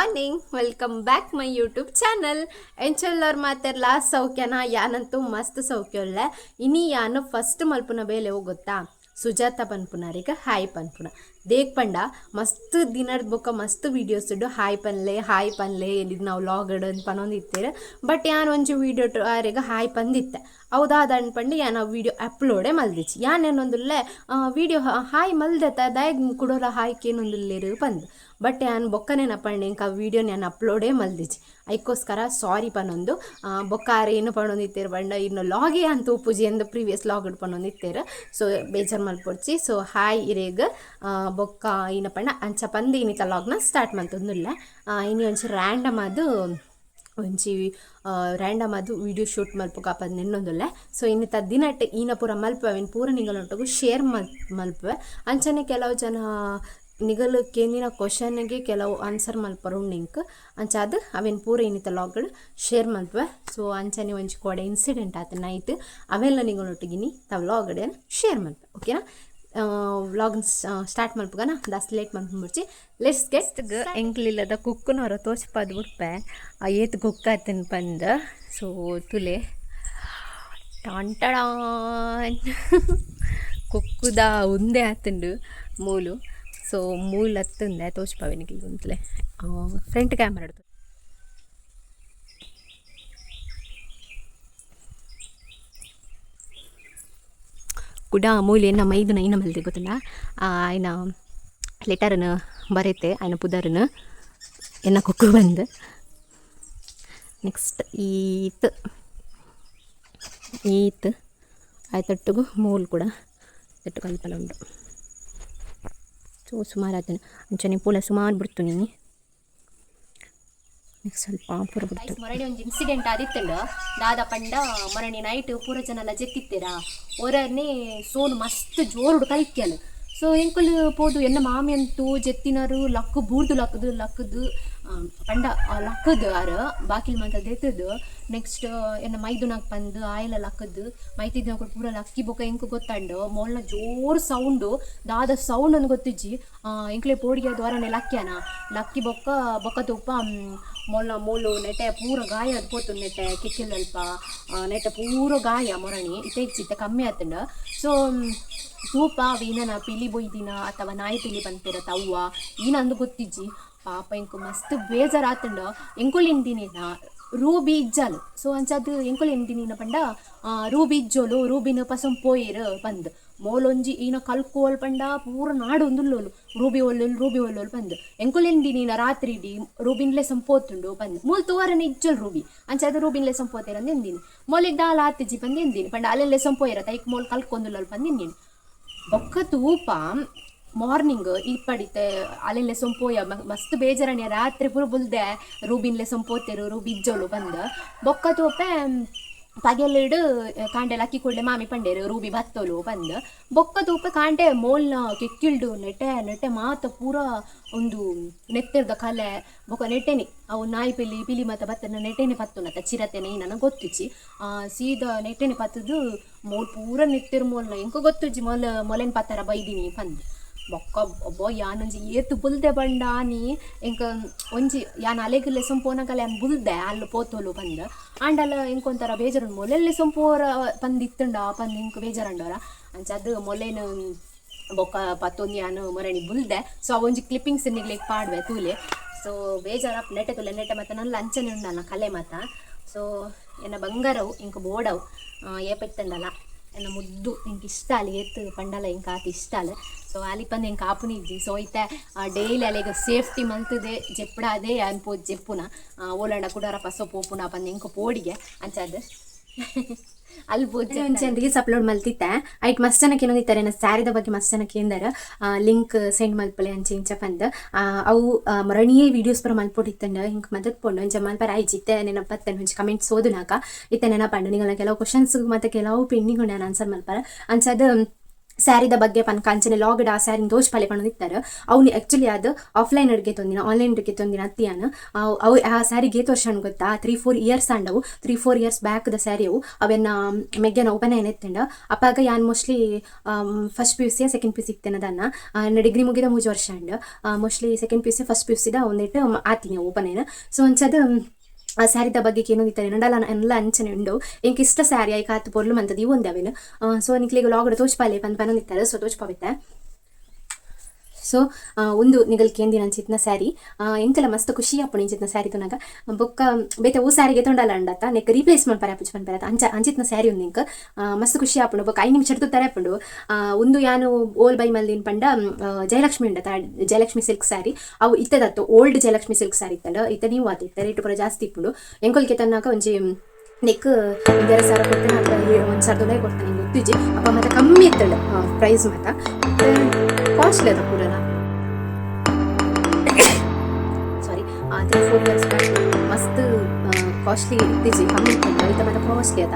Morning, welcome back my YouTube channel. ಎಂಚೆಲ್ಲರ್ ಮಾತೆರ್ಲ ಸೌಖ್ಯನ? ಯಾನಂತೂ ಮಸ್ತ್ ಸೌಖ್ಯ ಉಲ್ಲೆ. ಇನಿ ಯಾನು ಫಸ್ಟ್ ಮಲ್ಪುನ ಬೇಲೆ ಹೋಗುತ್ತಾ ಸುಜಾತ ಪನ್ಪುನಾರಿಗ ಹಾಯ್ ಪನ್ಪುನ. ದೇಕ್ ಪಂಡ ಮಸ್ತ್ ದಿನದ ಬೊಕ್ಕ ಮಸ್ತ್ ವೀಡಿಯೋಸ್ ಇಡು ಹಾಯ್ ಪನ್ಲೆ ಹಾಯ್ ಪನ್ಲೆ ಇದು ನಾವು ಲಾಗ್ ಅಂತ ಪನೊಂದಿತ್ತೆರ್. ಬಟ್ ಯಾನ್ ಒಂಜಿ ವೀಡಿಯೋ ಆರೆಗ್ ಹಾಯ್ ಪಂದಿತ್ತೆ. ಹೌದಾದ ಅನ್ಪಂಡು ಯಾನ್ ಆ ವೀಡಿಯೋ ಅಪ್ಲೋಡೇ ಮಲ್ದಿಚ್ಚಿ. ಯಾನ್ ಏನೊಂದುಲ್ಲೆ ವೀಡಿಯೋ ಹಾಯ್ ಮಲ್ದೆತ ದಾಯೆಗ್ ಕುಡೋರ ಹಾಯ್ ಕೇನೊಂದುಲ್ಲೆರ್ ಪಂದ್. ಬಟ್ ಯಾನ್ ಬೊಕ್ಕನೇನಪ್ಪ ಎಂಕ್ ಆ ವೀಡಿಯೋನ ಯಾನ್ ಅಪ್ಲೋಡೇ ಮಲ್ದಿಜಿ. ಐಕ್ಕೋಸ್ಕರ ಸಾರಿ ಪನೊಂದು. ಬೊಕ್ಕ ಆರ್ ಏನು ಪನೊಂದಿತ್ತೆರ್ ಪಂಡ ಇನ್ನು ಲಾಗೇ ಅಂತ ಉಪ್ಪುಜಿ ಎಂದು ಪ್ರೀವಿಯಸ್ ಲಾಗ್ ಪನೊಂದಿತ್ತೆರ್. ಸೊ ಬೇಜಾರ್ ಮಲ್ಪೊಡ್ಚಿ. ಸೊ ಹಾಯ್ ಇರೆಗ್. ಬೊಕ್ಕ ಇನ್ನ ಪಂಡ ಅಂಚ ಪಂದ್ ಇನ್ನಿತ ಲಾಗ್ನ ಸ್ಟಾರ್ಟ್ ಮಲ್ತೊಂದುಲ್ಲೆ. ಇನಿ ಒಂಜಿ ರ್ಯಾಂಡಮ್ ಅದು ಒಂಜಿ ರ್ಯಾಂಡಮ್ ಅದು ವೀಡಿಯೋ ಶೂಟ್ ಮಲ್ಪುಗ ಪಂದ್ ಎನ್ನೊಂದುಲ್ಲೆ. ಸೊ ಇನ್ನಿತ ದಿನಟ್ ಈನ ಪೂರ ಮಲ್ಪುವೆ, ಅವೆನ್ ಪೂರ ನಿಗಲೊಟ್ಟುಗು ಶೇರ್ ಮಲ್ಪುವೆ. ಅಂಚನೆ ಕೆಲವು ಜನ ನಿಗಲು ಕೇಂದಿನ ಕ್ವಶನ್ಗೆ ಕೆಲವು ಆನ್ಸರ್ ಮಲ್ಪರು ಉಂಡು ಅಂಚಾದ್ ಅವೆನ್ ಪೂರ ಇನ್ನಿತ ಲಾಗ್ಡ್ ಶೇರ್ ಮಲ್ಪುವೆ. ಸೊ ಅಂಚನೆ ಒಂಜಿ ಕೋಡೆ ಇನ್ಸಿಡೆಂಟ್ ಆತ ನೈಟ್, ಅವೆಲ್ಲ ನಿಗಳೊಟ್ಟಿಗಿನಿ ತಾವು ವ್ಲಾಗ್ ಶೇರ್ ಮಲ್ಪೆ. ಓಕೆನಾ? ವ್ಲಾಗ್ ಸ್ಟಾರ್ಟ್ ಮಲ್ಪುಗನ ದಾಸ್ ಲೇಟ್ ಮಲ್ಪುಂಬುಡ್ಚಿ, let's get. ಎಂಕ್ಲಿಲ್ಲದ ಕುಕ್ಕುನವರ ತೋಚ್ಪಾದ್ ಬುಡ್ಪೆ ಆ ಏತ್ ಕುಕ್ ಆತನ್ ಪಂದ್. ಸೊ ತುಲೆ ಟಾಂಟಡಾನ್ ಕುಕ್ಕುದ ಉಂದೆ ಆತುಂಡು ಮೂಲು. ಸೊ ಮೂಲು ಅತ್ತುಂದೆ ತೋಚ್ಪಾವೆ ನಿಕ್ಲ್ ಉಂತ್ಲೆ ಫ್ರಂಟ್ ಕ್ಯಾಮ್ರಾ. ಕುಡ ಮೂಲು ಎನ್ನ ಮೈದುನ ಇನ್ನ ಮಲ್ದೆ ಗೊತ್ತುಂಡ, ಆಯ್ನ ಲೆಟರ್ನ್ ಬರೆತೆ, ಆಯ್ನ ಪುದರ್ನ್ ಎನ್ನ ಕುಕ್ಕು ಬಂದು. ನೆಕ್ಸ್ಟ್ ಈತ್ ಈತ್ ಆಯ್ತೊಟ್ಟುಗು ಮೂಲು ಕೂಡ ಎಟ್ಟು ಕಲ್ಪಲ ಉಂಡು. ಸೊ ಸುಮಾರು ಆತನ ಅಂಚನೆ ಪೂಲ ಸುಮಾರು ಬಿಡ್ತು ನೀ. ನೆಕ್ಸ್ಟ್ ಸ್ವಲ್ಪ ಪೂರ ಬಿಡ್ತು. ಮೊರಣಿ ಒಂಜಿ ಇನ್ಸಿಡೆಂಟ್ ಆದಿತ್ತುಂಡು. ದಾದ ಪಂಡ ಮೊರಣಿ ನೈಟ್ ಪೂರ ಜನ ಎಲ್ಲ ಜೆತ್ತಿತ್ತೀರಾ, ಒರನೆ ಸೋನು ಮಸ್ತ್ ಜೋರುಡು ಕಲ್ಕ್ಯಲ್. ಸೊ ಎಂಕುಲು ಪೋದು ಎನ್ನ ಮಾಮಿ ಅಂತೂ ಜೆತ್ತಿನರು ಲಕ್ಕು ಬೂರ್ದು ಲಕ್ಕದು ಲಕ್ಕದು ಪಂಡ ಲಕ್ಕದು ಆರ್ ಬಾಕಿಲ್ ಮಾತ ದೆತ್ತದು. ನೆಕ್ಸ್ಟ್ ಎನ್ನ ಮೈದುನಾಗ್ ಪಂದು ಆಯಲ ಲಕ್ಕದು ಮೈತಿದ್ನಕುಲು ಪೂರ ಲಕ್ಕಿ ಬೊಕ ಎಂಕ್ ಗೊತ್ತಂಡು ಮೋಲ್ನ ಜೋರು ಸೌಂಡು. ದಾದ ಸೌಂಡ್ ಅಂದ್ ಗೊತ್ತಿಜ್ಜಿ. ಎಂಕ್ಲೆ ಪೋಡಿಗೆ ದ್ವಾರನೆ ಲಕ್ಕ್ಯಾನ ಲಕ್ಕಿ ಬೊಕ್ಕ ಬೊಕ್ಕ ತೂಪ ಮೊಲ್ಲ ಮೂಲು ನೆಟೆ ಪೂರ ಗಾಯ ಆದ್ ಪೋತು. ನೆಟೆ ಕೆಕ್ಕಿಲಲ್ಪ ನೆಟೆ ಪೂರ ಗಾಯ ಮೊರಣಿ ಇತ್ತೆ ಇತ್ತೆ ಕಮ್ಮಿ ಆತುಂಡು. ಸೊ ತೂಪ ಅವು ಏನನ ಪಿಲಿ ಬೊಯ್ದಿನ ಅಥವಾ ನಾಯಿ ಪಿಲಿ ಪನ್ಪೆರ ತವ್ವ ಈನ ಅಂದ್ ಗೊತ್ತಿಜ್ಜಿ. ಪಾಪ ಎಂಕ್ ಮಸ್ತ್ ಬೇಜಾರಾತುಂಡು. ಎಂಕುಲು ಎಂದಿನಿನ ರೂಬಿ ಇಜ್ಜಾಲು. ಸೊ ಅಂಚಾದ್ ಎಂಕುಲು ಎಂದಿನಿನ ಪಂಡ ರೂಬಿ ಇಜ್ಜೋಲು, ರೂಬಿನ ಪಸಂ ಪೋಯೆರ್ ಪಂದ್. ಮೋಲೊಂಜಿ ಈನ ಕಲ್ಕೋಲ್ ಪಂಡ ಪೂರ ನಾಡು ಒಂದುಲ್ಲೋಲು ರೂಬಿ ಒಲ್ಲುಲ್ ರೂಬಿ ಒಲ್ಲುಲ್ ಪಂದ್. ಎಂಕುಲು ಎಂದಿನಿನ ರಾತ್ರಿ ಇಡೀ ರೂಬಿನ್ಲೆ ಸಂಪೋತುಂಡು ಪಂದ್. ಮೂಲ್ ತೂವರನೆ ಇಜ್ಜೋಲ್ ರೂಬಿ, ಅಂಚಾದ್ ರೂಬಿನ್ಲೆ ಸಂಪೋತೇರ್ ಅಂದ್ ಎಂದಿನಿ. ಮೋಲಿಗ್ ದಾಲ ಆತಿಜಿ ಪಂದ್ ಎಂದಿನಿ. ಪಂಡ ಅಲ್ಲೆಲ್ಲೆ ಸಂಪೋಯೆರ ತೈಕ್ ಮೋಲ್ ಕಲ್ಕೊಂದುಲ್ಲೋಲ್ ಪಂದ್ ಎಂದಿನಿ. ಬೊಕ್ಕ ತೂಪ ಮಾರ್ನಿಂಗ್ ಇಪ್ಪಡಿತೆ ಅಲ್ಲೆಲ್ಲೆ ಸೊಂಪೋಯ. ಮಸ್ತ್ ಬೇಜಾರಣೆ ರಾತ್ರಿ ಪೂರ ಬುಲ್ದೆ ರೂಬಿನ್ಲೆ ಸಂಪೋತೆರು ರೂಬಿ ಇಜ್ಜೋಲು ಪಂದ್. ಬೊಕ್ಕ ತೂಪೆ ಪಗೆಲಿಡು ಕಾಂಡೆ ಲಕ್ಕಿ ಕೂಡ್ಲೆ ಮಾಮಿ ಪಂಡೇರು ರೂಬಿ ಬತ್ತೋಲು ಪಂದ್. ಬೊಕ್ಕ ತೂಪೆ ಕಾಂಡೆ ಮೋಲ್ನ ಕೆಕ್ಕಿಲ್ಡು ನೆಟೆ ನೆಟೆ ಮಾತ ಪೂರ ಒಂದು ನೆತ್ತೆರ್ದ ಕಲೆ. ಬೊಕ್ಕ ನೆಟೆನೆ ಅವು ನಾಯಿ ಪಿಲಿ ಪಿಲಿ ಮಾತ ಬತ್ತನ ನೆಟೆನೆ ಪತ್ತುನತ ಚಿರತೆನೆ ನನಗೆ ಗೊತ್ತಿಚ್ಚಿ. ಸೀದಾ ನೆಟೆನೆ ಪತ್ತದು ಮೋಲ್ ಪೂರ ನೆತ್ತೆರ್ ಮೋಲ್ನ. ಎಂಕ ಗೊತ್ತುಜ್ಜಿ ಮೊಲ ಮೊಲೆನ್ ಪತ್ತರ ಬೈದಿನಿ ಪಂದ್. ಬೊಕ್ಕ ಒಬ್ಬೊ ಯಾನೊಂಜಿ ಏತ್ ಬುಲ್ದೆ ಪಂಡ ಆನಿ ಎಂಕ ಒಂಜಿ ಯಾನ್ ಅಲೆಗ್ ಲೆಸೊಂದು ಪೋನಗಲ ಯಾನ್ ಬುಲ್ದೆ ಅಲ್ಲು ಪೋತೋಲು ಪಂದ್. ಆಂಡಲ ಎಂಕ್ ಒಂಥರ ಬೇಜಾರುಂಡು ಮೊಲೆನ್ ಲೆಸೊಂದು ಪೋರ ಪಂದ್ ಇತ್ತುಂಡ ಪಂದ್ ಎಂಕ್ ಬೇಜಾರಂಡೋರ. ಅಂಚಾದ್ ಮೊಲೆನ್ ಬೊಕ್ಕ ಪತ್ತೊಂದು ಯಾನ್ ಮೊರಣಿ ಬುಲ್ದೆ. ಸೊ ಅವೊಂಜಿ ಕ್ಲಿಪ್ಪಿಂಗ್ಸ್ ನಿಗ್ಲೆಗ್ ಪಾಡ್ವೆ ತೂಲೆ. ಸೊ ಬೇಜಾರಪ್ ನೆಟೆ ತೂಲೆ ನೆಟೆ ಮಾತ ನಲ್ಲ ಅಂಚನೆ ಉಂಡಲ್ಲ ಕಲೆ ಮಾತ. ಸೊ ಎನ್ನ ಬಂಗಾರವು ಎಂಕ್ ಬೋಡವು ಏಪೆತ್ತಂಡಲ ಎನ್ನ ಮುದ್ದು ಎಂಕ್ ಇಷ್ಟ ಅಲ್ಲ ಏತ್ ಪಂಡಲ ಎಂಕ್ ಆತ್ ಇಷ್ಟ ಅಲ್ಲ. ಸೊ ಆಲಿಪಂದು ಎಂಕ್ ಆಪುನಿ ಇಜ್ಜಿ. ಸೊ ಇತ್ತೆ ಡೈಲಿ ಅಲೆಗ್ ಸೇಫ್ಟಿ ಮಲ್ತದೆ ಜೆಪ್ಪಡಾದೆ ಯಾನ್ ಪೋದು ಜೆಪ್ಪುನ ಓಲಾಂಡ ಕುಡಾರ ಪಸೊ ಪೋಪುನ ಪಂದ್ ಎಂಕ್ ಪೋಡಿಗೆ. ಅಂಚಾದ್ ಅಲ್ಲಿ ಪೋದು ಒಂಜಿ ರೀಲ್ಸ್ ಅಪ್ಲೋಡ್ ಮಲ್ತಿತ್ತೆ. ಐಟ್ ಮಸ್ತ್ ಜನ ಕೇನೊಂದಿತ್ತಾರೆ ಎನ್ನ ಸ್ಯಾರಿದ ಬಗ್ಗೆ. ಮಸ್ತ್ ಜನ ಕೇಂದರ್ ಲಿಂಕ್ ಸೆಂಡ್ ಮಲ್ಪಲೆ ಅಂಚೆ ಇಂಚ ಪಂದ್. ಅವು ಮರಣಿಯೇ ವೀಡಿಯೋಸ್ ಪೂರ ಮಲ್ಪೊಡಿತ್ತಂಡ ಹಿಂಗೆ ಮದತ್ ಪೋಂಡು ಅಂಚ ಮಲ್ಪರ ಆಯ್ಜಿ. ಇತ್ತೆ ನೆನಪತ್ತಂಡು ಒಂಜಿ ಕಮೆಂಟ್ಸ್ ಓದುನಾಕ ಇತ್ತೆ ನೆನಪಂಡು. ನಿಗಲ ಕೆಲವು ಕ್ವಶನ್ಸ್ ಮತ್ತೆ ಕೆಲವು ಪೆಂಡಿಂಗ್ ಉಂಡು ಆನ್ಸರ್ ಮಲ್ಪರ. ಅಂಚಾದ್ ಸ್ಯಾರಿದ ಬಗ್ಗೆ ಪನ್ಕ ಅಂಚನೆ ಲಾಗ್ಡ್ ಆ ಸ್ಯಾರಿನ ದೋಷ್ ಪಾಲೆ ಪಂಡಿತ್ತಾರೆ. ಅವ್ನು ಆ್ಯಕ್ಚುಲಿ ಅದು ಆಫ್ಲೈನ್ ಅಡುಗೆ ತೊಂದಿನ, ಆನ್ಲೈನ್ ಅಡುಗೆ ತೊಂದಿನ ಅತ್ತಿಯಾನ. ಅವು ಆ ಸ್ಯಾರಿಗೆ ಏತ್ ವರ್ಷ ಗೊತ್ತಾ, 3-4 ಇಯರ್ಸ್ ಆಂಡವು, 3-4 ಇಯರ್ಸ್ ಬ್ಯಾಕ್ದ ಸ್ಯಾರಿ ಅವು. ಅವೆನ್ನ ಮೆಗ್ಗೆನ ಓಪನ್ ಏನೆತ್ತಂಡ ಅಪ್ಪಾಗ ಯಾನ್ mostly first P U C second P U C ಇತ್ತೇನದನ್ನ, ಡಿಗ್ರಿ ಮುಗಿದ 3 ವರ್ಷ and mostly second P U C first P U ಸಿದ ಒಂದಿಟ್ಟು ಆತೀನಿ ಓಪನ್ ಏನು. ಸೊ ಅಂಚದ ಆ ಸ್ಯಾರಿದ ಬಗ್ಗೆ ಏನೊಂದಿತ್ತಾರೆ ನಂಡಲ ಎಲ್ಲ ಅಂಚನೆ ಉಂಡು. ಎಂಕ್ ಇಷ್ಟ ಸ್ಯಾರಿ ಐಕ್ ಆತು ಪೊರ್ಲು ಮಂತದ ಇವು ಒಂದೇ ಅವೇನು. ಸೊ ನಿಕ್ಲಿಗ ಲಾಗಡ ತೋಚ್ಪಾಲೆ ಪಂದ್ ಪನೊಂದಿತ್ತಾರೆ, ಸೊ ತೋಚ್ಪಾವಿತ್ತೆ. ಸೊ ಒಂದು ನಿಗಲ್ ಕೇಂದಿನ ಅಂಚಿತ್ನ ಸ್ಯಾರಿ ಎಂಕೆಲ್ಲ ಮಸ್ತ್ ಖುಷಿ ಆಪುಂಡು ಇಂಚಿತ್ನ ಸ್ಯಾರಿ ತುನಗ. ಬೊಕ್ಕ ಬೇತೆ ಓ ಸ್ಯಾರಿಗೆ ತೊಂಡಲ ಅಂಡತ್ತ ನೆಕ್ ರೀಪ್ಲೇಸ್ ಮಲ್ಪರೆ ಆಪುಜಿ ಪನ್ಪರೆ ಅಂಚ ಅಂಚಿತ್ನ ಸ್ಯಾರಿ ಒಂದು ಎಂಕ್ ಮಸ್ತ್ ಖುಷಿ ಆಪುಂಡು. ಬೊಕ್ಕ 5 ನಿಮಿಷ ತುತ್ತಾರೆ ಆಪುಂಡು. ಒಂದು ಯಾನು ಓಲ್ ಬೈ ಮಲ್ದಿನ ಪಂಡ ಜಯಲಕ್ಷ್ಮಿ ಉಂಡತ, ಜಯಲಕ್ಷ್ಮಿ ಸಿಲ್ಕ್ ಸ್ಯಾರಿ. ಅವು ಇತ್ತದತ್ತು ಓಲ್ಡ್ ಜಯಲಕ್ಷ್ಮಿ ಸಿಲ್ಕ್ ಸ್ಯಾರಿ ಇತ್ತಂಡ, ಇತ್ತ ನೀವು ಆತ ಇತ್ತ ರೇಟ್ ಪೂರ ಜಾಸ್ತಿ ಇಪ್ಪುಂಡು. ಎಂಕೊಲ್ಕೆ ತನ್ನಾಕ ಒಂಜಿ ನೆಕ್ 2,500 ಕೊಡ್ತೇನೆ ಅಥವಾ 1,000 ಕೊಡ್ತೇನೆ ನಿಂಗೆ ಗೊತ್ತಿಜ್ಜಿ. ಅಪ್ಪ ಮತ್ತೆ ಕಮ್ಮಿ ಇತ್ತಂಡ ಪ್ರೈಸ್ ಮಾತ, ಮತ್ತೆ ಕಾಸ್ಟ್ಲಿ ಅದ ಪೂರಲ್ಲ. ಸಾರಿ, 3-4 ಇಯರ್ಸ್ ಬ್ಯಾಕ್ ಮಸ್ತ್ ಕಾಸ್ಟ್ಲಿ ಇತ್ತೀಚೆ ಕಮ್ಮಿ ಇತ್ತು, ಇತ್ತ ಮತ್ತೆ ಕಾಸ್ಟ್ಲಿ ಅದ.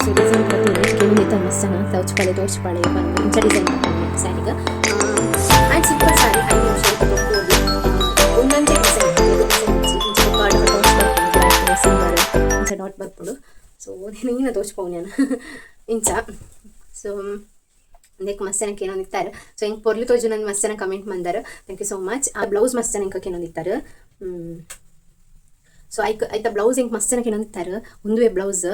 ಸೊ ಡಿಸೈನ್ ಬರ್ತದೆ ಮಸ್ತ್ ಜನ ತೋಚ್ಪಾಳೆ ತೋಚ್ಪಾಳೆ ಬಂದು ಇಂಚ ಡಿಸೈನ್ ಬರ್ತದೆ ಸ್ಯಾರಿಗ. ಆ್ಯಂಡ್ ಸಿಂಪಲ್ ಸ್ಯಾರಿ 5 ನಿಮಿಷ ತೊಕ್ಕೋದು. ಒಂದೊಂದೇ ಡಿಸೈನ್ ಇಂಚ ಕಾರ್ಡ್ ಸಿಂಗರ್ ಇಂಚ ಡಾಟ್ ಬರ್ಪುಡು. ಸೊ ನೀನು ತೋಚ್ಪವು ನಾನು ಇಂಚ. ಸೊ ನೆಕ್ ಮಸ್ತ್ ಜನಕ್ಕೆ ಏನೋ ಇತ್ತಾರೆ. ಸೊ ಹಿಂಗೆ ಪೊರ್ಲು ತೋಜು ನನ್ನ ಮಸ್ತ್ ಜನ ಕಮೆಂಟ್ ಬಂದಾರ, thank you so much. ಆ ಬ್ಲೌಸ್ ಮಸ್ತ್ ಜನ ಇಂಕ ಏನೊಂದಿತ್ತಾರೆ. ಸೊ ಐಕ್ ಐತ ಬ್ಲೌಸ್ ಹಿಂಗೆ ಮಸ್ತ್ ಜನಕ್ಕೆ ಏನೊಂದಿತ್ತಾರೆ. ಒಂದುವೆ ಬ್ಲೌಸ್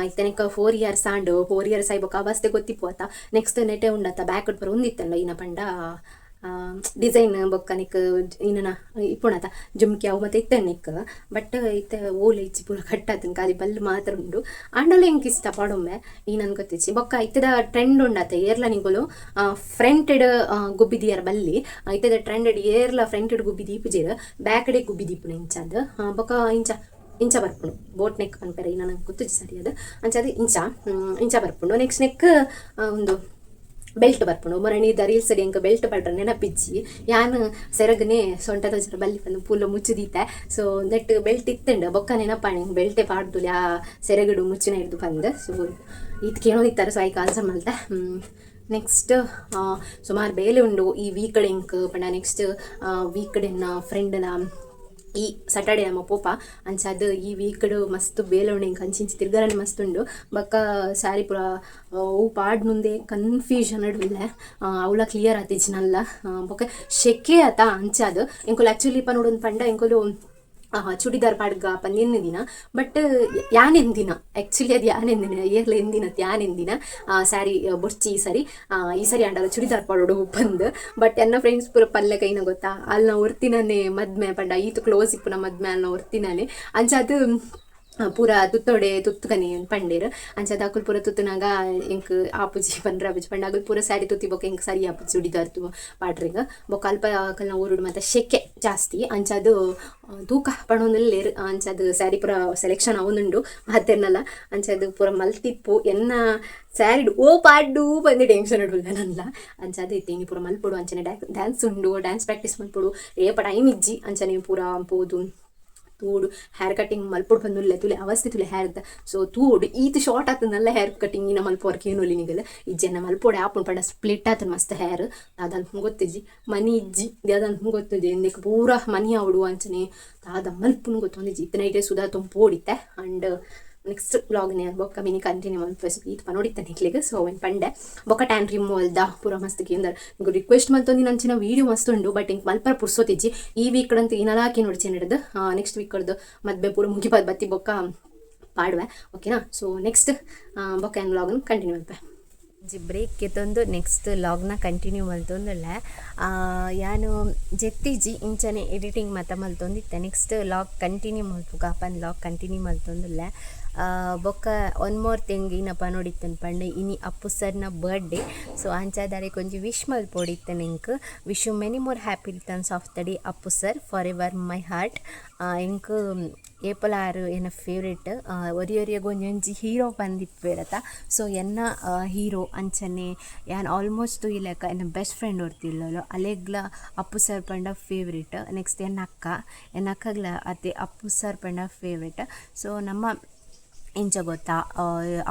ಐತನಕ 4 ಇಯರ್ಸ್ ಆಂಡು, 4 ಇಯರ್ಸ್ ಆಯ್ಬೊಕ್ಕ ಅವಸ್ಥೆ ಗೊತ್ತಿಪ್ಪು ಆತ. ನೆಕ್ಸ್ಟ್ ನೆಟೆ ಉಂಡತ್ತ ಬ್ಯಾಕ್ ಪೂರ ಒಂದಿತ್ತಂಡ ಇನ್ನ ಪಂಡ ಡಿಸೈನ್ ಬೊಕ್ಕ ನಿಕ್ ಇನ್ನನ ಇಪ್ಪುಣತ ಜುಮ್ಕಿ ಅವು ಮತ್ತೆ ಇತ್ತ ನಿಕ್. ಬಟ್ ಇತ್ತ ಓಲೆ ಇಚ್ಚಿ ಪೂರ ಕಟ್ಟಾತನ್ ಖಾಲಿ ಬಲ್ಲು ಮಾತ್ರ ಉಂಡು. ಆಂಡಲ ಎಂಕ್ ಇಷ್ಟ ಪಾಡೊಮ್ಮೆ ಈ ನನ್ ಗೊತ್ತಿಚ್ಚಿ. ಬೊಕ್ಕ ಇತ್ತದ ಟ್ರೆಂಡ್ ಉಂಡತ ಏರ್ಲ ನಿಂಗುಲು ಫ್ರಂಟೆಡ್ ಗುಬ್ಬಿ ದಿಯರ್ ಬಲ್ಲಿ, ಇತ್ತದ ಟ್ರೆಂಡೆಡ್ ಏರ್ಲ ಫ್ರಂಟೆಡ್ ಗುಬ್ಬಿ ದೀಪುಜೇರ್, ಬ್ಯಾಕ್ ಡೆ ಗುಬ್ಬಿ ದೀಪುನ ಇಂಚಾದ. ಬೊಕ್ಕ ಇಂಚ ಇಂಚ ಬರ್ಪುಂಡು ಬೋಟ್ ನೆಕ್ ಪನ್ಪೆರೆ, ಈ ನನಗೆ ಗೊತ್ತಿಜ್ಜಿ ಸರಿ ಅದು. ಅಂಚಾದ ಇಂಚ ಇಂಚ ಬರ್ಪುಂಡು. ನೆಕ್ಸ್ಟ್ ನೆಕ್ ಒಂದು ಬೆಲ್ಟ್ ಬರ್ಪುಂಡು. ಮೊರಣಿ the reels ಎಂಕ್ ಬೆಲ್ಟ್ ಪಡ್ರ ನೆನಪಿಜ್ಜಿ, ಯಾನ್ ಸೆರಗನೆ ಸೊಂಟದ ಜರ ಬಲ್ಲಿ ಬಂದು ಪೂಲ ಮುಚ್ಚುದೀತೆ. ಸೊ ನೆಟ್ ಬೆಲ್ಟ್ ಇತ್ತಂಡು ಬೊಕ್ಕ ನೆನಪಾಣಿ ಬೆಲ್ಟೆ ಪಾಡ್ದುಲಿ ಆ ಸೆರಗಡು ಮುಚ್ಚಿನ ಹಿಡ್ದು ಬಂದು. ಸೊ ಇದಕ್ಕೆ ಏನೋ ಇತ್ತಾರೆ, ಸೊ ಐಕ್ ಆನ್ಸರ್ ಮಲ್ತೆ. ನೆಕ್ಸ್ಟ್ ಸುಮಾರು ಬೇಲೆ ಉಂಡು ಈ ವೀಕ್ ಎಂಕ್ ಪಂಡ ನೆಕ್ಸ್ಟ್ ವೀಕ್ ಎನ್ನ ಫ್ರೆಂಡ್ನ ಈ ಸ್ಯಾಟರ್ಡೆ ನಮ್ಮ ಪೋಪ ಅಂಚಾದ ಈ ವೀಕ್ಡ್ ಮಸ್ತ್ ಬೇಲೆ ಉಂಡು ಎಂಕ್ ಅಂಚಿಂಚಿ ತಿರ್ಗರನೆ ಮಸ್ತ್ ಉಂಡು. ಬೊಕ್ಕ ಸ್ಯಾರಿ ಪೂರ ಅವು ಪಾಡ್ ಮುಂದೆ ಕನ್ಫ್ಯೂಷನ್ ಉಲ್ಲೆ, ಅವಳ ಕ್ಲಿಯರ್ ಆತಿಜ್ಜಿ ನಲ್ಲ. ಬೊಕ್ಕ ಶೆಕೆ ಆತ ಅಂಚಾದ ಎಂಕುಲು ಆ್ಯಕ್ಚುಲಿ ಪನೋಡೊಂದು ಪಂಡ ಎಂಕುಲು ಚೂಡಿದಾರ್ ಪಾಡ್ಗ ಪಂದ್ ದಿನ, ಬಟ್ ಯಾನ್ ಎಂದಿನ ಆ್ಯಕ್ಚುಲಿ ಅದು ಯಾನ್ ಎಂದಿನ ಏರ್ಲ ಎಂದಿನ ಯಾನ್ ಎಂದಿನ ಸ್ಯಾರಿ ಬೊರ್ಚಿ ಈ ಸರಿ ಈ ಸರಿ ಆಂಡಲ ಚೂಡಿದಾರ್ ಪಾಡೋಡು ಬಂದ್. ಬಟ್ ಎನ್ನ ಫ್ರೆಂಡ್ಸ್ ಪೂರ ಪಲ್ಲೆ ಕೈನ ಗೊತ್ತಾ ಅಲ್ನ ಒರ್ತಿನನೆ ಮದ್ಮೆ ಪಂಡ ಈತ ಕ್ಲೋಸ್ ಇಪ್ಪುನ ಮದ್ಮೆ ಅಲ್ನ ಒರ್ತಿನನೆ ಅಂಚಾದ ಪೂರ ತುತ್ತೊಡೆ ತುತ್ತುಕನಿ ಪಂಡೇರ್. ಅಂಚಾದ ಅಕುಲು ಪೂರ ತುತ್ತುನಾಗ ಎಂಕ್ ಆಪುಜಿ ಪಂಡ್ರೆ ಆಪುಜಿ ಪಂಡ ಅಕುಲು ಪೂರ ಸ್ಯಾರಿ ತುತ್ತಿ ಬೊಕ್ಕ ಎಂಕ್ ಸರಿ ಆಪುಜಿ ಚೂಡಿದಾರ್ ತು ಪಾಡ್ರೆಗ್. ಬೊಕ್ಕ ಅಲ್ಪ ಅಕಲ್ನ ಊರುಡು ಮತ್ತೆ ಶೆಕೆ ಜಾಸ್ತಿ ಅಂಚಾದ ತೂಕ ಪಣೊಂದುಲ್ಲೆರ್. ಅಂಚಾದ ಸ್ಯಾರಿ ಪೂರ ಸೆಲೆಕ್ಷನ್ ಆವೊಂದುಂಡು ಮಾತೆರ್ನಲ. ಅಂಚಾದ ಪೂರ ಮಲ್ತಿಪ್ಪು ಎನ್ನ ಸ್ಯಾರಿಡ್ ಓ ಪಾಡ್ಡು ಬಂದು ಟೆನ್ಷನ್ ಇಡುಲ್ಲ ನನ್ಲ. ಅಂಚಾದ ಇತ್ತೆ ಇನಿ ಪೂರ ಮಲ್ಪೊಡು. ಅಂಚನೆ ಡ್ಯಾನ್ಸ್ ಉಂಡು, ಡ್ಯಾನ್ಸ್ ಪ್ರಾಕ್ಟೀಸ್ ಮಲ್ಪೊಡು, ಏಪ ಟೈಮ್ ಇಜ್ಜಿ. ಅಂಚನೆ ಪೂರ ಪೋದು ತೂಡು ಹೇರ್ ಕಟಿಂಗ್ ಮಲ್ಪೊಡು ಬಂದುಲ್ಲೆ ತುಲೆ ಅವಸ್ಥೆ ತುಲೆ ಹೇರ್ದ. ಸೊ ತೂಡು ಈತ ಶಾರ್ಟ್ ಆತನಲ್ಲ ಹೇರ್ ಕಟಿಂಗ್ ಇನ್ನ ಮಲ್ಪೋರ್ಕೆ ಏನು ನಿಗಲ ಇಜ್ಜೆನ ಮಲ್ಪೊಡೆ ಆಪುಂಡು ಪಂಡ ಸ್ಪ್ಲಿಟ್ ಆತನ ಮಸ್ತ್ ಹೇರ್ ದಾದ ಗೊತ್ತಿಜ್ಜಿ ಮನಿ ಇಜ್ಜಿ ದಾದ ಗೊತ್ತಿಜ್ಜಿ ಇಂದಕ್ಕೆ ಪೂರ ಮನಿ ಆವಡು ಅಂಚನೆ ದಾದ ಮಲ್ಪುನು ಗೊತ್ತೊಂದಿಜ್ಜಿ. ಇತ್ತ ನೈಟೇ ಸುಧಾ ತೊಂಪೋಡಿತ್ತೆ. ಅಂಡ್ ನೆಕ್ಸ್ಟ್ ಬ್ಲಾಗ್ನೇ ಬೊಕ್ಕ ಮಿನಿ ಕಂಟಿನ್ಯೂ ಮಲ್ಪೆ. ಈತ ನೋಡಿತ್ತ ನಿಕ್ಲಿಗೆ. ಸೊ ಒಂದು ಪಂಡೆ ಬೊಕ್ಕ ಟ್ಯಾನ್ ರಿಮೂವಲ್ the ಪೂರ ಮಸ್ತ್ ಕೇಂದ್ರ ನಿಂಗೆ ರಿಕ್ವೆಸ್ಟ್ ಮಲ್ತೊಂದು ನಂಚಿನ ವೀಡಿಯೋ ಮಸ್ತ್ ಉಂಡು, ಬಟ್ ಇಂಕ್ ಮಲ್ಪರ ಪುರ್ಸೋತಿಜ್ಜಿ. ಈ ವೀಕ್ ಅಂತ ಇನ್ನಲಾಕಿ ನೋಡಿ ಹಿಡಿದು ನೆಕ್ಸ್ಟ್ ವೀಕ್ ಕಡ್ದು ಮದ್ವೆ ಪೂರ ಮುಗಿಪಾದ ಬತ್ತಿ ಬೊಕ್ಕ ಪಾಡುವೆ, ಓಕೆನಾ. ಸೊ ನೆಕ್ಸ್ಟ್ ಬೊಕ್ಕ ಏನು ವ್ಲಾಗ್ನ ಕಂಟಿನ್ಯೂ ಮಲ್ಪೆ. ಒಂಜಿ ಬ್ರೇಕ್ ಗೆತೊಂದು ನೆಕ್ಸ್ಟ್ ಲಾಗ್ನ ಕಂಟಿನ್ಯೂ ಮಲ್ತೊಂದುಲ್ಲೆ. ಯಾನು ಜೆತ್ತಿಜಿ ಇಂಚನೆ ಎಡಿಟಿಂಗ್ ಮಾತ ಮಲ್ತೊಂದಿತ್ತೆ. ನೆಕ್ಸ್ಟ್ ಲಾಗ್ ಕಂಟಿನ್ಯೂ ಮಲ್ಪುಗ ಪಂದ್ ಲಾಗ್ ಕಂಟಿನ್ಯೂ ಮಲ್ತೊಂದುಲ್ಲೆ. ಬೊಕ್ಕ ಒನ್ ಮೋರ್ ಥಿಂಗ್ ಏನಪ್ಪ ನೋಡಿತ್ತನ್ ಪಂಡ ಇನಿ ಅಪ್ಪು ಸರ್ನ ಬರ್ಡೇ. ಸೊ ಅಂಚಾದಾರೆ ಒಂಜಿ ವಿಶ್ ಮಲ್ಪೊಡಿತ್ತನ್ ಎಂಕ್. Wish you many more happy returns of the day Appu sir, forever my heart. ಎಂಕ್ ಏಪಲ ಆರು ಎನ್ನ ಫೇವ್ರೇಟ್, ಒರಿ ಒರಿಯಗ್ ಒಂಜೊಂಜಿ ಹೀರೋ ಪಂದಿಪ್ಪುವೆರತ. ಸೊ ಎನ್ನ ಹೀರೋ ಅಂಚನೆ ಯಾನ್ ಆಲ್ಮೋಸ್ಟ್ ಈ ಲೆಕ್ಕ ಎನ್ನ ಬೆಸ್ಟ್ ಫ್ರೆಂಡ್ ಒರ್ತಿಲ್ಲೋಲು ಅಲೆಗ್ಲ ಅಪ್ಪು ಸರ್ ಪಂಡ ಫೇವ್ರೇಟ್. ನೆಕ್ಸ್ಟ್ ಎನ್ನ ಅಕ್ಕ, ಎನ್ನ ಅಕ್ಕಗ್ಲ ಅತ್ತೆ ಅಪ್ಪು ಸರ್ ಪಂಡ ಫೇವ್ರೇಟ್. ಸೊ ನಮ್ಮ ಎಂಚ ಗೊತ್ತಾ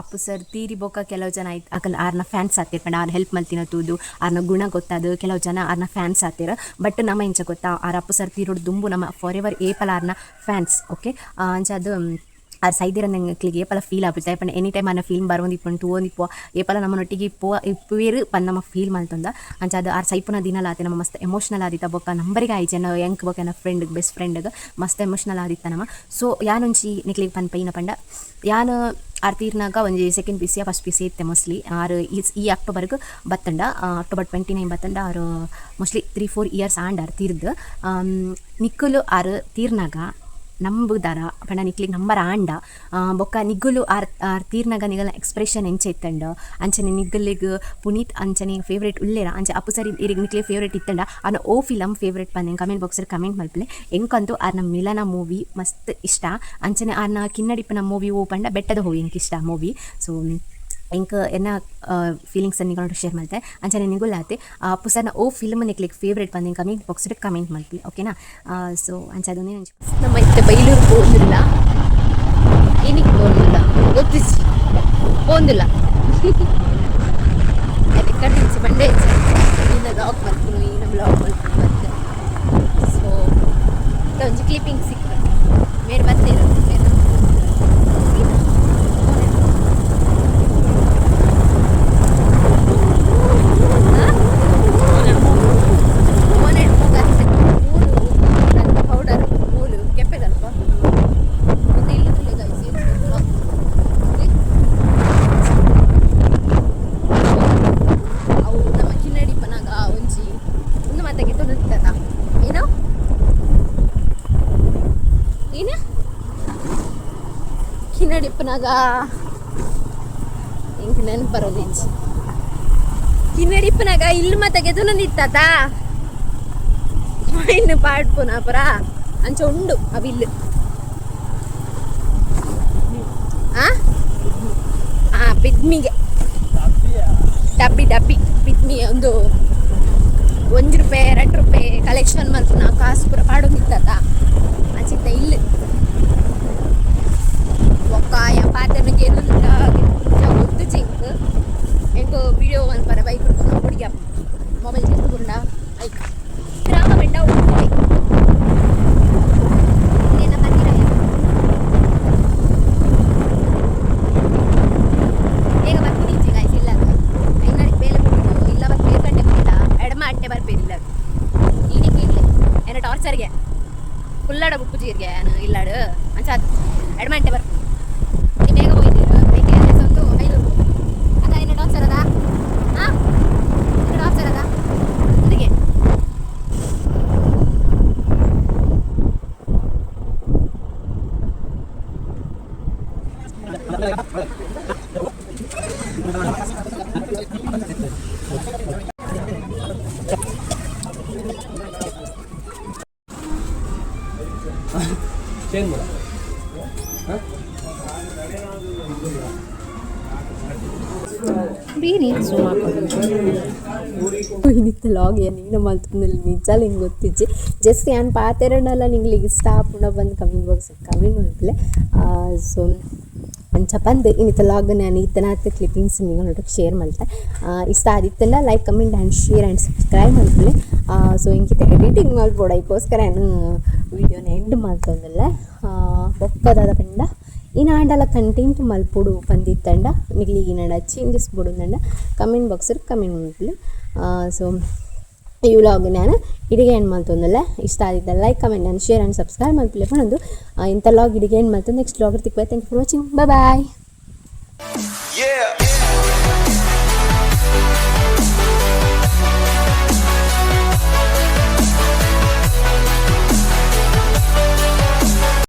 ಅಪ್ಪು ಸರ್ ತೀರಿ ಬೊಕ್ಕ ಕೆಲವು ಜನ ಐತ್ ಅಕಲ್ ಆರ್ನ ಫ್ಯಾನ್ಸ್ ಆತಿರ್ ಪಂಡ ಆರ್ ಹೆಲ್ಪ್ ಮಲ್ತಿನ ತೂದು ಆರ್ನ ಗುಣ ಗೊತ್ತಾದು ಕೆಲವು ಜನ ಆರ್ನ ಫ್ಯಾನ್ಸ್ ಆತಿರ್. ಬಟ್ ನಮ್ಮ ಎಂಚ ಗೊತ್ತಾ ಆರ್ ಅಪ್ಪು ಸರ್ ತೀರೋಡು ದುಂಬು ನಮ್ಮ ಫಾರ್ ಎವರ್ ಏಪಲ ಆರ್ನ ಫ್ಯಾನ್ಸ್ ಓಕೆ. ಅಂಚ ಅದು ಆರ್ ಸೈದಿರ ನಂಗೆ ಏಪಲ ಫೀಲ್ ಆಪುಜಿ ಪಂಡ ಎನಿ ಟೈಮ್ ಆರ್ನ ಫಿಲ್ಮ್ ಬರೋಂದಿಪ್ಪುಂಡು ತೂವೊಂದಿಪ್ಪು ಏಪಲ ನಮ್ಮನೊಟ್ಟಿಗೆ ಇಪ್ಪು ಇಪ್ಪುವೇರು ಪಂದ್ ನಮ್ಮ ಫೀಲ್ ಮಲ್ತೊಂದ. ಅಂಚ ಅದು ಆರ್ ಸೈಪುನ ದಿನಲ ಆತೆ ನಮ್ಮ ಮಸ್ತ್ ಎಮೋಷನಲ್ ಆದಿತ್ತ ಬೊಕ್ಕ ನಂಬರಿಗೆ ಆಯ್ಜಿ ಎನ್ನ ಎಂಕ್ ಬೊಕ್ಕ ಎನ್ನ friend best friend ಮಸ್ತ್ ಎಮೋಷನಲ್ ಆದಿತ್ತ ನಮ್ಮ. ಸೊ ಯಾನೊಂಜಿ ನಿಕ್ಲೆಗ್ ಪನ್ಪೈನ ಪಂಡ ಯಾನ್ ಆರ್ ತೀರ್ನಾಗ ಒಂಜಿ second P C first P C ಇತ್ತೆ ಮೋಸ್ಟ್ಲಿ ಆರ್ ಈ ಅಕ್ಟೋಬರ್ಗ್ ಬತ್ತಂಡ ಅಕ್ಟೋಬರ್ 29 ಬತ್ತಂಡ ಆರು ಮೋಸ್ಟ್ಲಿ 3-4 ಇಯರ್ಸ್ ಆಂಡ್ ಆರ್ ತೀರ್ದು. ನಿಕ್ಕುಲು ಆರ್ ತೀರ್ನಾಗ ನಂಬುದಾರ ಪಂಡ ನಿಕ್ಲೆಗ್ ನಂಬರ್ ಆಂಡ ಬೊಕ್ಕ ನಿಗುಲು ಆರ್ ಆರ್ ತೀರ್ನಾಗ ನಿಗಲ್ನ ಎಕ್ಸ್ಪ್ರೆಷನ್ ಎಂಚ ಇತ್ತಂಡ ಅಂಚನೆ ನಿಗಲಿಗ್ ಪುನೀತ್ ಅಂಚನೆ ಫೇವ್ರೇಟ್ ಉಲ್ಲೇರ ಅಂಚೆ ಅಪ್ಪು ಸರ್ ಇರೆಗ್ ನಿಕ್ಲೆ ಫೇವ್ರೇಟ್ ಇತ್ತಂಡ ಆರ್ನ ಓ ಫಿಲಮ್ ಫೇವ್ರೇಟ್ ಪಂದ್ comment box comment ಮಲ್ಪಲೆ. ಎಂಕಂತೂ ಆರ್ನ ಮಿಲನ ಮೂವಿ ಮಸ್ತ್ ಇಷ್ಟ. ಅಂಚನೆ ಆರ್ನ ಕಿನ್ನಡಿಪ್ಪನ ಮೂವಿ ಓ ಪಂಡ ಬೆಟ್ಟದ ಹೂವು ಎಂಕ್ ಇಷ್ಟ ಮೂವಿ. ಸೊ ಎಂಕ್ ಎನ್ನ ಫೀಲಿಂಗ್ಸ್ ನಿಗಳೊಟ್ಟು ಶೇರ್ ಮಲ್ತೆ. ಅಂಚನೆ ನಿಗುಲಾತೆ ಅಪ್ಪು ಸರ್ನ ಓ ಫಿಲ್ಮ್ ನಿಕ್ಲೆಗ್ ಫೇವ್ರೇಟ್ ಪಂದ್ comment box comment ಮಲ್ಪಿ ಓಕೆನಾ. ಸೊ ಅಂಚ ಅದೊಂದೇ ನಮ್ಮ ಇತ್ತೆ ಬೈಲೂರು ಪೋಂದಿಲ್ಲ ಏನಿಗೆ ಪೋಂದಿಲ್ಲ ಗೊತ್ತಿಸಿ ಪೋಂದಿಲ್ಲ ರೆಕಾರ್ಡಿಂಗ್ಸ್ ಬಂಡೆ ಇನ್ನ ಲಾಗ್ ಮಲ್ಪುನು ಇನ್ನ ಬ್ಲಾಗ್ ಮಲ್ಪುನು ಮತ್ತೆ. ಸೊ ಒಂಜಿ ಕ್ಲಿಪ್ಪಿಂಗ್ ಸಿಕ್ಕ ಮೇರೆ ಬತ್ತೀರ ಮೇರೆ ಪೌಡರ್ ಮೂಲು ಕೆಪ್ಪೆದಲ್ಪ ಮತ್ತೆ ಇಲ್ಲಿ ಗೈಸ್. ಅವು ನಮ್ಮ ಕಿನ್ನಡಿ ಪನಾಗ ಒಂಜಿ ಒಂದು ಮಾತಾಗೆ ತೊಂದಿತ್ತದ ಏನೋ ಏನು ಕಿನ್ನಡಿಪ್ಪನಾಗ ಇಂಕ ನೆನಪು ಬರೋದು ಇಂಚಿ ಕಿನ್ನಡಿಪ್ಪನಾಗ ಇಲ್ಲಿ ಮಾತಾಗೆ ತುನಂದಿತ್ತಾತ ಇನ್ನು ಪಾಡ್ಪುನ ಪುರ ಅಂಚ ಉಂಡು ಅವಿಲ್ಲು ಆ ಆ ಪಿದ್ಮಿಗೆ ಡಬ್ಬಿ ಡಬ್ಬಿ ಪಿದ್ಮಿ ಒಂದು 1 ರೂಪಾಯಿ 2 ರೂಪಾಯಿ ಕಲೆಕ್ಷನ್ ಮಲ್ಪುನ ಕಾಸು ಪೂರ ಪಾಡೊಂದಿತ್ತಾತ ಅಂಚಿತ್ತ ಇಲ್ಲಿ ಒಕ್ಕಾಯ ಪಾತೆರ್ನಗೆ ಗೊತ್ತು ಜಿಂಕ್ ಎಂಕ್ ವಿಡಿಯೋ ಮಲ್ಪರ ಬೈಕ್ ಹುಡುಗಿ ಮೊಬೈಲ್ ತಿರ್ಕೊಂಡು ಐಕ್ ಗ್ರಾಮ ಬೆಂಡ ಉಂಟು ಇನ್ನೇನ ಬಂದಿರ ಬೇಗ ಬರ್ತೀನಿ ಗಾಯ್ಸ್ ಇಲ್ಲ ಐನರಿಗೆ ಬೇಲೆ ಬಿಟ್ಟು ಇಲ್ಲ ಬರ್ ಬೇಕಂಡೆ ಗೊತ್ತಿಲ್ಲ ಎಡಮ ಅಂಟೆ ಬರ್ಪೇರಿಲ್ಲ ಈಡಿಗೆ ಇಲ್ಲ ಏನ ಟಾರ್ಚರ್ಗೆ ಫುಲ್ಲಾಡ ಬುಕ್ಕು ಜೀರಿಗೆ ಇಲ್ಲಾಡು ಅಂಚ ಎಡಮ ಅಂಟೆ ಬರ್ಪು ಬೇಗ ಹೋಗಿದ್ದೀರ ಬೇಕೆ ಒಂದು 500 ಅದ ಏನ ಟಾರ್ಚರ್ ಅದ ಹಾಂ ಟಾರ್ಚರ್ ಅದ ಅದಕ್ಕೆ ಚೇಂಜ್ ಮಾಡ. ಇನಿತ್ತ ಲಾಗ್ ಏನು ಮಲ್ತೊಂದುಲ್ಲೆ ನಿಜಾಲ ಹಿಂಗೆ ಗೊತ್ತಿಜ್ಜಿ ಜಸ್ಟ್ ಯಾನ್ ಪಾತೆರಂಡಲ ನಿಂಗ್ಲಿಗ್ ಇಷ್ಟ ಆಪುಂಡ ಬಂದು comment box comment ಮಲ್ಪುಲೆ. ಸೊ ಅಂಚ ಪಂದ್ ಇನ್ನಿತ ಲಾಗ್ ನಾನು ಇತ್ತನಾತ್ ಕ್ಲಿಪ್ಪಿಂಗ್ಸ್ ನಿಂಗಳೊಟ್ಟಿಗೆ ಶೇರ್ ಮಲ್ತೆ. ಇಷ್ಟ ಆದಿತ್ತಂಡ like comment and share and subscribe ಮಲ್ಪುಲೆ. So ಇಂಕಿತ editing ಮಲ್ಪೊಡು ಐಕೋಸ್ಕರ ಯಾನ್ ವೀಡಿಯೋನ ಎಂಡ್ ಮಲ್ತೊಂದುಲ್ಲೆ. ಬೊಕ್ಕದಾದ ಪಂಡ ಇನಾಂಡಲ ಕಂಟೆಂಟ್ ಮಲ್ಪೊಡು ಪಂದಿತ್ತಂಡ ನಿಕ್ಲೆಗ್ ಇನಾಂಡ ಚೇಂಜಸ್ ಬೋಡುಂದಂಡ comment box comment ಮಲ್ಪುಲೆ. ಸೊ ಈ ವ್ಲಾಗ್ ನಾನು ಇಡಿಗೆ ಎಂಡ್ ಮಲ್ತೊಂದುಲ್ಲೆ. ಇಷ್ಟ Aditya like comment and share and subscribe ಮಲ್ಪುಲೆ ಪನೊಂದು ಇಂಥ ಲಾಗ್ ಇಡಿಗೆ ಎಂಡ್ ಮಲ್ತೊಂದು ನೆಕ್ಸ್ಟ್ ವ್ಲಾಗ್ ತಿಕ್ವೆ. Thank you for watching, bye bye. Yeah.